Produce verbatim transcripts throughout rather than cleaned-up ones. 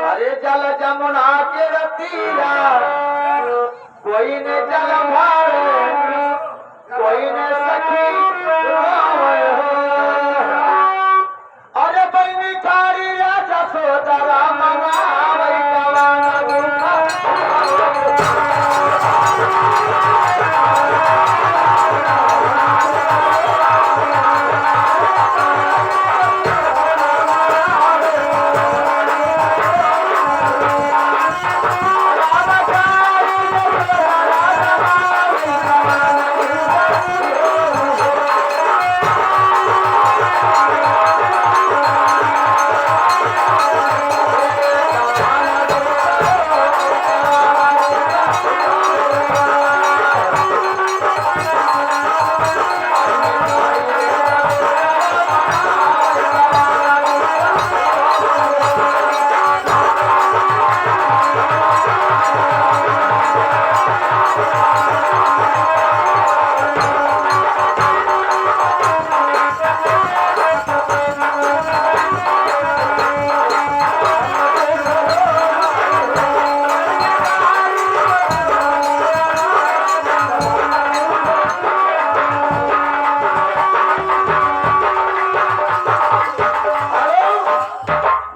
अरे जल जमुना के रतिया, कोई ने जल भरे, कोई ने सखी रोवे हो। अरे बहिनी ठारी या जसोदा राम नाम कवन दुख।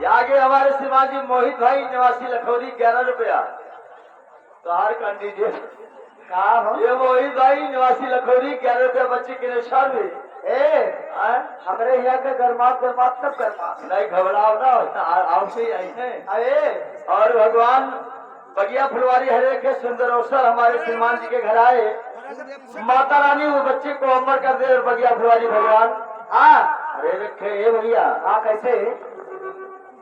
ये आगे हमारे श्रीमान जी मोहित भाई निवासी लखौरी, ग्यारह रुपया। तोहार कैंडिडेट। का हो? ये मोहित भाई निवासी लखौरी, ग्यारह रुपया बच्चे के निशान में। ए, हाँ? हमरे यहाँ के गरमात, गरमात, सब गरमात। नहीं, घबराओ ना, आ-, आपसे ही आई है। अरे। और भगवान बगिया फुलवारी हर एक है सुंदर अवसर हमारे श्रीमान जी के घर आए। माता रानी वो बच्चे को अमर कर दे और बगिया फुलवारी भगवान। हाँ। अरे रखे, ए भैया। हाँ, कैसे?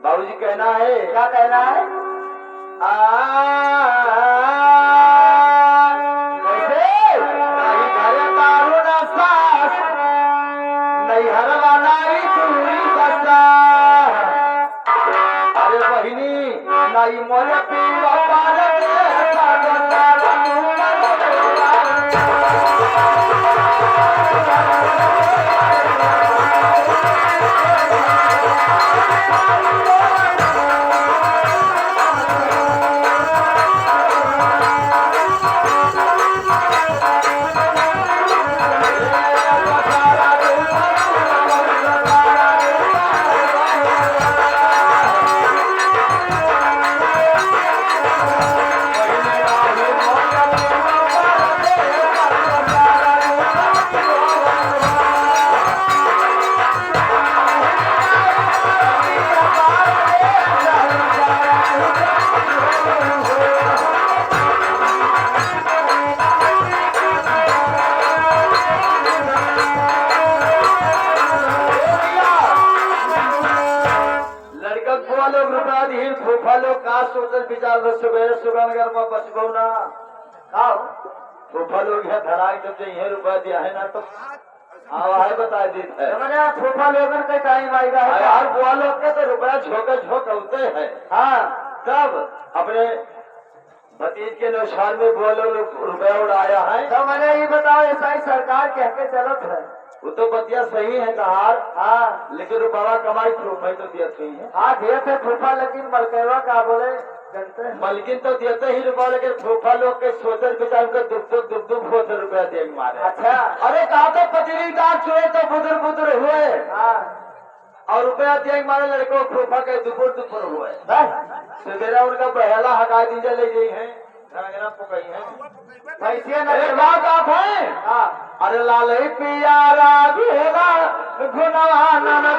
बाबूजी कहना है। क्या कहना है? आ, कैसे? नाही घरे दारू ना सास, नैहरवा नाही दूरी बसा। अरे बहिनी, नाही मोरे पिया पार दे, सागर सारा तू कर दे। लड़का बुआ लोग रुपया दिहिन, फूफा लोग का सोचल विचार बस सुबह सुगनगर में बचबो ना। का हो? फूफा लोग यहाँ धराई जब जइहे रुपया दिया है ना तो हाँ, वही बता देत है। तो मैंने फूफा लोगन के टाइम आएगा है अरे का? यार, बुआ लोग के तो रुपया झोंका झोंक होते हैं। हाँ। तब अपने भतीज के नुकसान में बुआ लोग रुपया उड़ाया है। तो मैंने ये बताओ, ऐसा ही सरकार कह के चलत है। वो तो बतिया सही है तहार। हाँ। लेकिन रुपया कमाई फूफा तो दिया सही है। हाँ, दिया थे फूफा, लेकिन मलकेवा का बोले, जनते हैं। मलकिन तो देते ही रुपया, लेकिन फूफा लोग के सोचल विचार के दुख दुख दुख दुख होते रुपया दे मारे। अच्छा। अरे कहा तो पतिरीदार चुए तो बुदुर बुदुर हुए। हाँ। और रुपया दे मारे लड़को फूफा के दुपुर दुपुर हुए। बस। सवेरा उनका बहेला हटा दीजिए, ले गई है। रंगना पुकई है। भैंसिया ना ए, का बात है? हाँ। अरे लालई पियारा घेरा घुनवा नन